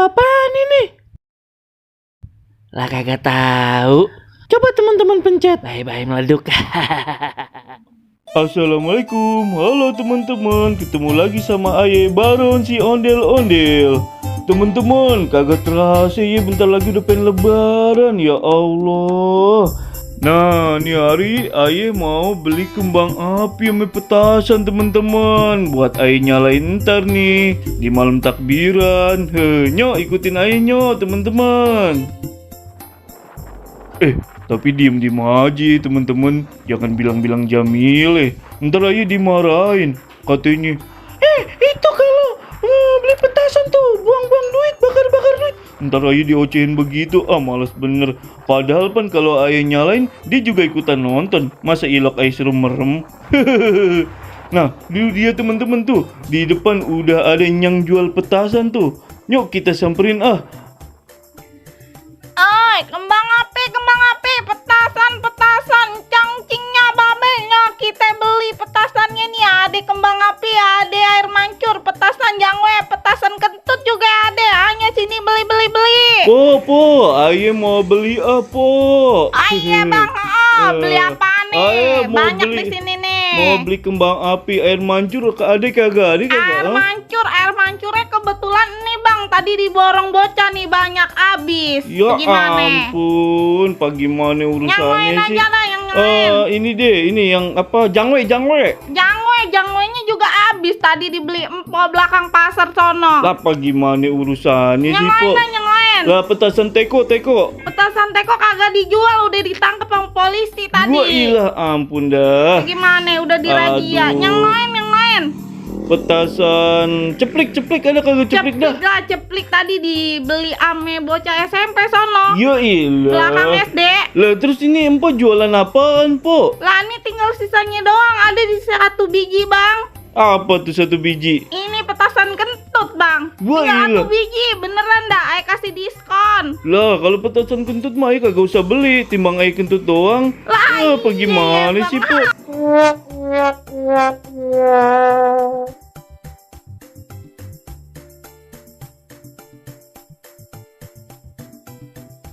apaan ini? Lah kagak tahu. Coba teman-teman pencet. Bye-bye meleduk. Assalamualaikum, halo teman-teman, ketemu lagi sama Aye Baron si ondel-ondel. Teman-teman, kagak terasa ya bentar lagi udah pengen lebaran, ya Allah. Nah, nih hari Aye mau beli kembang api sama petasan teman-teman. Buat Aye nyalain ntar nih, di malam takbiran. Nyok ikutin Aye nyok teman-teman. Tapi diem-diem aja teman-teman, jangan bilang-bilang Jamil ntar aja dimarahin. Katanya, itu kalau beli petasan tuh buang-buang duit, bakar-bakar duit. Ntar aja diocehin begitu, males bener. Padahal kan kalau ayah nyalain, dia juga ikutan nonton. Masa ilok ayah suruh merem? Nah, dulu dia teman-teman tuh, di depan udah ada yang jual petasan tuh. Yuk kita samperin Oi, kembang api, petasan, cangcingnya babenya. Kita beli petasannya nih, ada kembang api, ada air mancur, petasan jangwe, petasan kentut juga ada. Hanya sini beli. Po, ayah mau beli apa? Iya bang, beli apa nih? Banyak di sini nih. Mau beli kembang api, air mancur, ada kagak? Air mancurnya kebetulan nih bang, tadi diborong bocah nih banyak habis. Ya Gimana? ampun, gimana Yang urusannya lain sih? aja lah, yang lain. Ini deh, ini yang apa? Jangwe. Jangwenya juga habis tadi dibeli empo belakang pasar sono. Lah gimana urusannya Yang sih, lain Po? lah, yang lain. Lah petasan teko. Petasan teko kagak dijual, udah ditangkap sama polisi tadi. Gua ilah ampun dah. Gimana? Udah dirazia. Aduh. Yang lain. Petasan ceplik ada kagak ceplik dah? Ceplik tadi dibeli ame bocah SMP sono. Ya ilah. Belakang SD. Lah terus ini empo jualan apaan, Po? Lah ini tinggal sisanya doang, ada di 1 biji bang. Apa tuh 1 biji? Ini petasan kentut bang. Wah, Tinggal 1 ilah. biji, beneran dah, Ay kasih diskon. Lah kalau petasan kentut mah kagak usah beli, timbang air kentut doang. Lah, Apa iya, gimana Bang. sih, Po?